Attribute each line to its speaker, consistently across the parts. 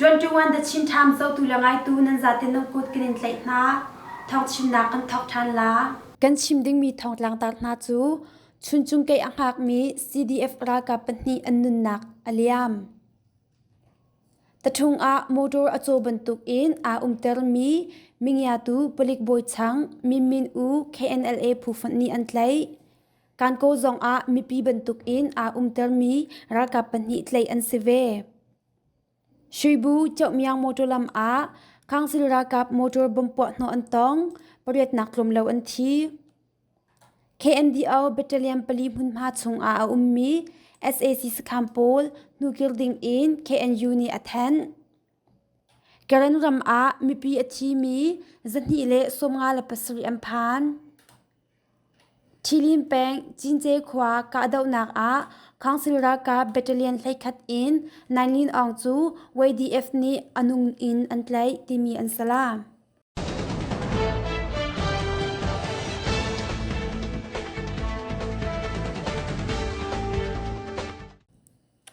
Speaker 1: 21 The Chin Times zohtu le ngaitu nan zaten nan kut kan in tlaih hna. Thawngchimnak kan thawk ṭhan la. Kan chim dingmi thawngtlang tar hna cu Chuncung kei a hngakmi CDF ralkap pahnih an nunnak a liam. Taṭhung ah motor a caw bantukin aa umtermi mingiatu palik bawi chang Min Min U KNLA phu fonh nih an tlaih. Kankaw zongah mipi bantukin aa umtermi ralkap pahnih tlaih an si ve. Shuibu Ceuhmiang motor lam ah Council ralkap motor bomb puahhnawh an tong, pariatnak tlawm lo an thi. KNDO battalion pali hmunhma chungah a ummi sac sakhan pawl hnukir dingin KNU nih a thanh. Karen ram ah mipi a thimi 257 an phan. Ṭhilin peng Cince khua kahdohnak ah Council ralkap battalion 11 in Naing Lin Aung cu YDF nih a nung in an tlaih timi an si la.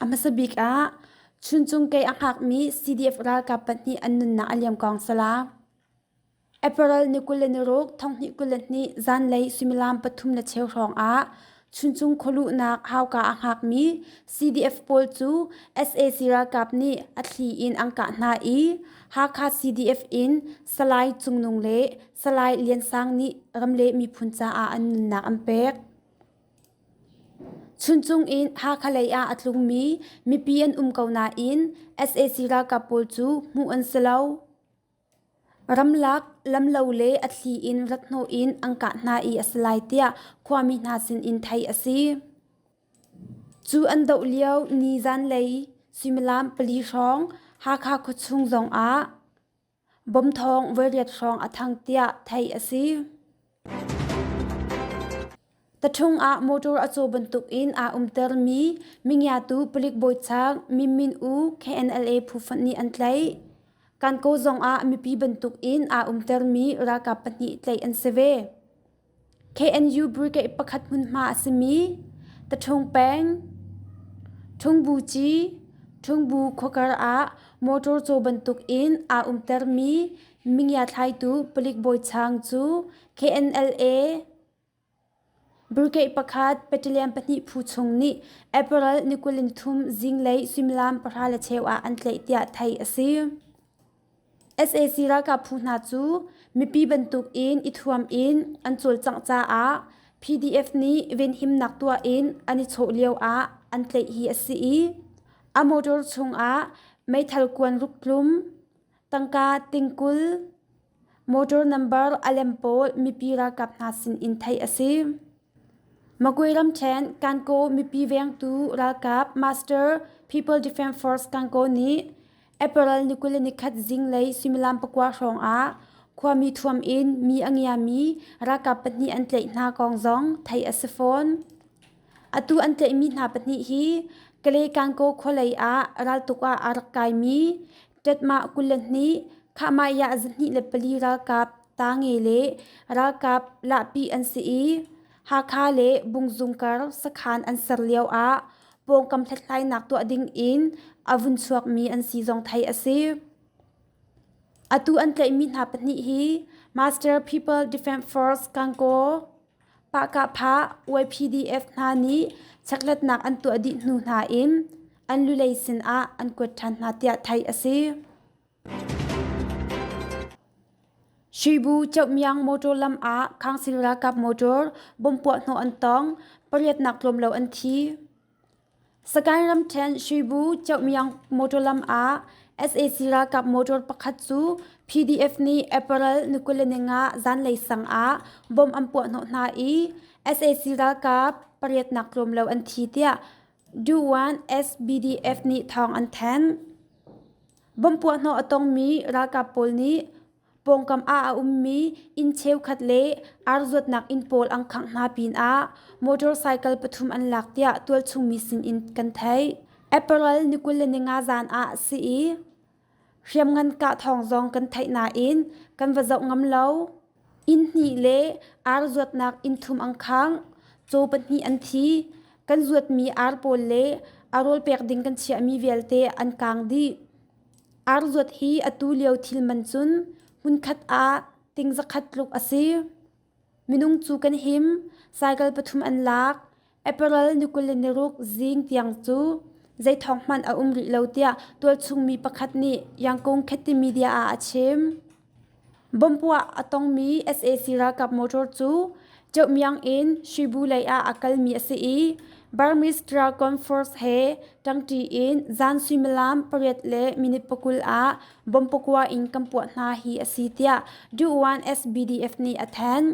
Speaker 1: A hmasa bik ah Chuncung kei a hngakmi CDF ralkap pahnih an nunnak a liam kong sala. April ni 26, 2022 zanlei suimilam pathum le cheu hrawng ah Chuncung khualuhnak hauka a hngakmi CDF pawl cu sac ralkap nih a thli in an kah hna i Hakha CDF in Salai Cung Nung le Salai Lian Sang nih ram le miphun caah an nunnak an pek. Chuncung in Hakha lei ah a tlungmi mipi an um ko nain sac ralkap pawl cu hmuh an si lo. Ramlak, lamlo le a thli in rat hnawh in an kah hna i a si lai tiah khuami hna sinin theih a si. Cu an doh lio ni zanlei suimilam pali hrawng Hakha khuachung zongah bomb thawng voiriat hrawng a thang tiah theih a si. Taṭhung ah motor a caw bantukin aa umtermi mingiatu palik bawi chang Min Min U KNLA phu fonh nih an tlaih. Kankaw zongah mipi bantukin aa umtermi ralkap pahnih tlaih an si ve. KNU brigade pakhat hmunhma a simi Taṭhung peng Ṭhungbu Ci Ṭhungbu khuakar ah motor caw bantukin aa umtermi mingia thlaitu palik bawi chang cu KNLA Brigade pakhat battalion pahnih phu chung nih April ni 23 zinglei suimilam 10:15 ah an tlaih tiah theih a si. Sac ralkap phu hna cu mipi bantukin i thuam in an cawlcangh caah PDF nih venhimnak tuah in an i chawh lio ah an tlaih hi a si i a motor chungah meithal kuan ruktlum, tangka tingkul, Motor number a lem pawl mipi ralkap hna sin in theih a si. Magway ramṭhen Kankaw mipi vengtu ralkap Master People Defence Force Kankaw nih April ni 21 zinglei suimilam pakua hrawng ah khuami thuam in mi a ngiami ralkap pahnih an tlaih hna kong zong theih a si fawn. Atu an tlaihmi hna pahnih hi Kalay Kankaw khualei ah raltuk ah aa rak kaimi Ṭetmah 22, Khahmaiah 24 ralkap Tange le ralkap Lahpi an si i Hakha le Bungzung kar sakhan an ser lio ah pawngkam hlathlainak tuah ding in a vun chuakmi an si zong theih a si. Atu an tlaihmi hna pahnih hi Master People Defence Force Gangaw Pahkahphah YPDF hna nih chekhlatnak an tuah dih hnu hna in an lulei sinah an kuat ṭhan hna tiah theih a si. Shuibu Ceuhmiang motor lam ah Council ralkap motor bomb puahhnawh an tong, pariatnak tlawm lo an thi. Sagaing ramṭhen Shuibu Ceuhmiang motor lam ah sac ralkap motor pakhat cu PDF nih April ni 25 zanlei sang ah bomb an puahhnawh hna i sac ralkap pariatnak tlawm lo an thi tiah Duwan SBDF nih thawng an thanh. Bomb puahhnawh a tongmi ralkap pawl nih Pawngkam ah a ummi inn cheukhat le ar zuatnak inn pawl an khangh hna pinah motorcycle pathum an lak tiah tualchung mi sinin kan theih. April ni 25 zan ah a si i hriamngan kah thawng zong kan theih nain kan va zoh ngam lo. Inn hnih le ar zuatnak inn thum an khangh. Caw pahnih an thi. Kan zuatmi ar pawl le a rawl pek ding kan chiahmi vialte an kaang dih. Ar zuat hi atu lio thil man cun hmunkhat ah ting zakhat tluk a si. Minung cu kan him, cycle pathum an lak. April ni 26 zing tiang cu zei thawng hmanh a um rih lo tiah tualchung mi pakhat nih Yangon Khetti Media ah a chim. Bomb puah a tongmi sac ralkap motor cu Ceukmyang in Shibu lei ah a kalmi a si i Burmese Dragon Force he ṭangṭi in zan suimilam pariat le minute 20 ah bomb pakua in kan puah hna hi a si tiah Duwan SBDF nih a thanh.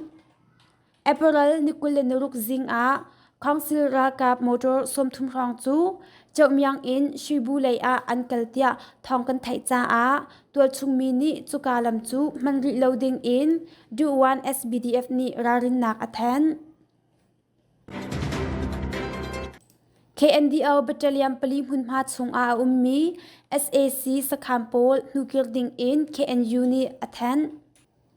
Speaker 1: April ni 26 zing ah Council ralkap motor 30 hrawng cu Ceukmyang in Shibu lei ah an kal tiah thawng kan theih caah tualchung mi nih cuka lam cu hman rih lo ding in Duwan SBDF nih ralrinnak a thanh. KNDO Battalion pali hmunhma chung ah a ummi sac sakhan pawl hnukir ding in KNU nih a thanh.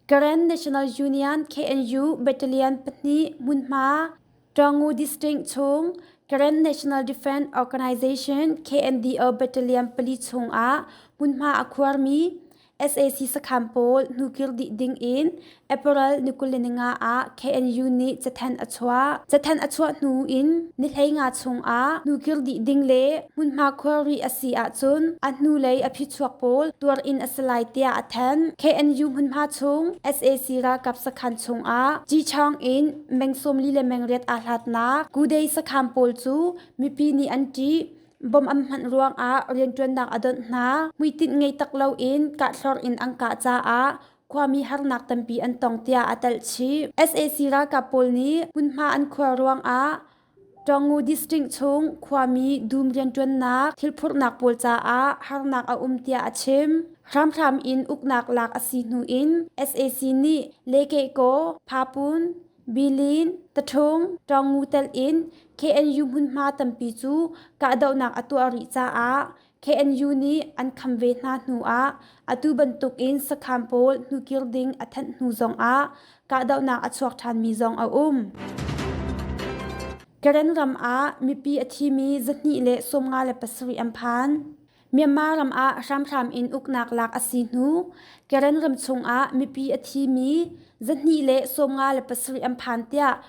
Speaker 1: Karen National Union KNU Battalion pahnih hmunhma Taungoo District chung Karen National Defense Organization KNDO Battalion pali chungah hmunhma a khuarmi sac sakhan pawl hnukir dih ding in April ni 25 ah KNU nih cathanh a chuah. Cathanh a chuah hnu in ni 15 chungah hnukir dih ding le hmunhma khuar rih a si ahcun a hnulei a phichuak pawl tuar in a si lai tiah a thanh. KNU hmunhma chung sac ralkap sakhan chungah Cichawng in meng 40 le meng riat aa hlatnak Kudei sakhan pawl cu mipi nih an ṭih. Bom an hmanh ruangah rianṭuannak a donh hna. Hmuitinh ngei tak loin kahthlor in an kah caah khuami harnak tampi an tong tiah a telh chih. Sac ralkap pawl nih hmunhma an khuar ruangah Taungoo District chung khuami dum rianṭuannak thilphurhnak pawl caah harnak a um tiah a chim. Hramhram in uknak lak a si hnu in sac nih Lekehkaw, Phapun, Bilin, Taṭhung, Taungoo telh in KNU hmunhma tampi cu kahdohnak a tuah rih caah KNU nih an kham ve hna hnu ah atu bantuk in sakhan pawl hnukir ding a thanh hnu zong ah kahdohnak a chuak ṭhanmi zong a um. Karen ram ah mipi a thimi 257 an phan. Myanmar ram ah hramhram in uknak lak a si hnu Karen ram chungah mipi a thimi 257 an phan tiah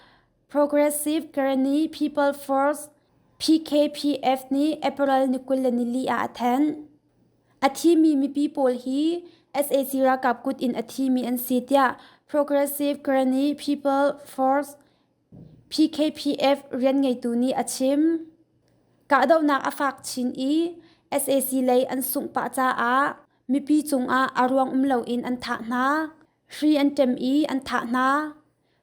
Speaker 1: Progressive Karenni People Force PKPF nih April ni 24 ah a thanh. A thimi mipi pawl hi sac ralkap kut in a thimi an si tiah Progressive Karenni People Force PKPF rianngeitu nih a chim. Kahdohnak a fak chin i sac lei an sungh pah caah mipi cungah a ruang um loin an thah hna. Hri an ṭem i an thah hna.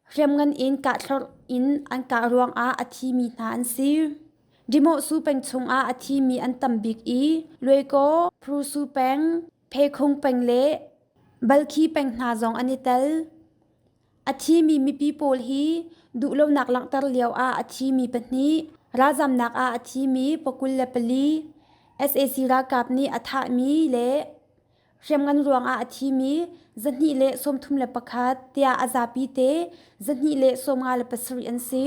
Speaker 1: Hriamngan in kahthlorh in an kah ruangah a thimi hna an si. Dimohsu peng chungah a thimi an tam bik i Luaikaw, Prusu peng, Phekhung peng le Balkhi peng hna zong an i tel. A thimi mipi pawl hi duhlonak langhter lio ah a thimi pahnih, ralzamnak ah a thimi 24, sac ralkap nih a thahmi le Hriamngan ruangah a thimi 231 tiah a zapi te 257 an si.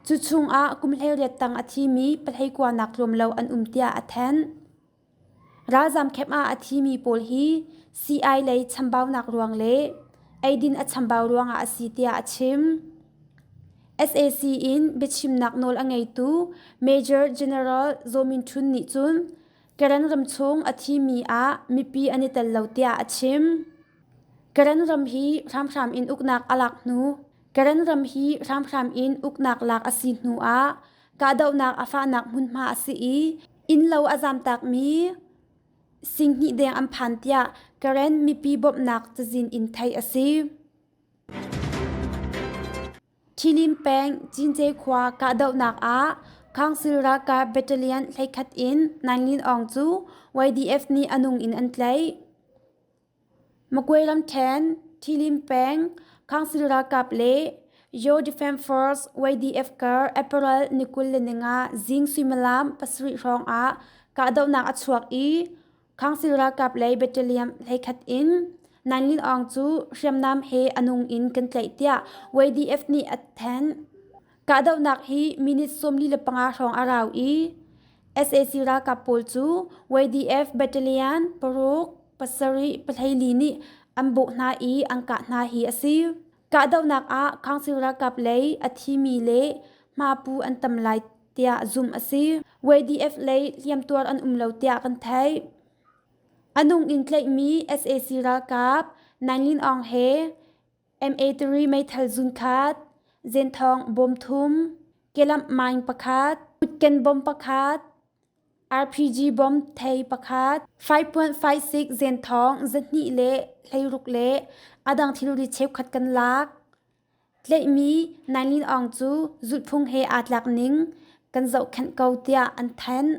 Speaker 1: Cu chungah kum 18 tang a thimi pahleikua nak tlawm lo an um tiah a thanh. Ralzam camp ah a thimi pawl hi sii lei chambaunak ruang le eidin a chambau ruangah a si tiah a chim. Sac in biachimnak nawl a ngeitu Major General Zaw Min Htun nih cun Karen ram chung a thimi ah mipi an i tel lo tiah a chim. Karen ram hi hramhram in uknak a lak hnu Karen ram hi hramhram in uknak lak a si hnu ah kahdohnak a fahnak hmunhma a si i innlo a zamtakmi singhnih deng an phan tiah Karen mipi bawmhnak cazin in theih a si. Ṭhilin peng Cince khua kahdohnak ah Council ralkap battalion 11 in Naing Lin Aung cu YDF nih a nung in an tlaih. Magway ramṭhen Ṭhilin peng Council ralkap le Yaw Defense Force YDF kar April ni 25 zing suimilam 7 hrawng ah kahdohnak a chuak i Council ralkap lei battalion 11 in Naing Lin Aung cu hriamnam he a nung in kan tlaih tiah YDF nih a thanh. Kahdohnak hi minute 45 hrawng a rau i Sac ralkap pawl cu YDF Battalion paruk, pasarih, pahleili nih an bawh hna i an kah hna hi a si. Kahdohnak ah Council ralkap lei a thimi le hmapu an tam lai tiah zumh a si. YDF lei hliamtuar an um lo tiah kan theih. A nung in tlaihmi sac ralkap Naing Lin Aung he MA3 meithal zunkhat, zenthawng bawm thum, kelamh mine pakhat, kutken bom pakhat, RPG bom thei pakhat, 5.56 zenthawng 200 le 16 le a dang thilri cheukhat kan lak. Tlaihmi Naing Lin Aung cu zulhphung he aa tlak ning kan zohkhenh ko tiah an thanh.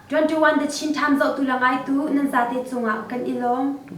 Speaker 1: 21 The Chin Times zohtu le ngaitu nan zate cungah kan i lawm.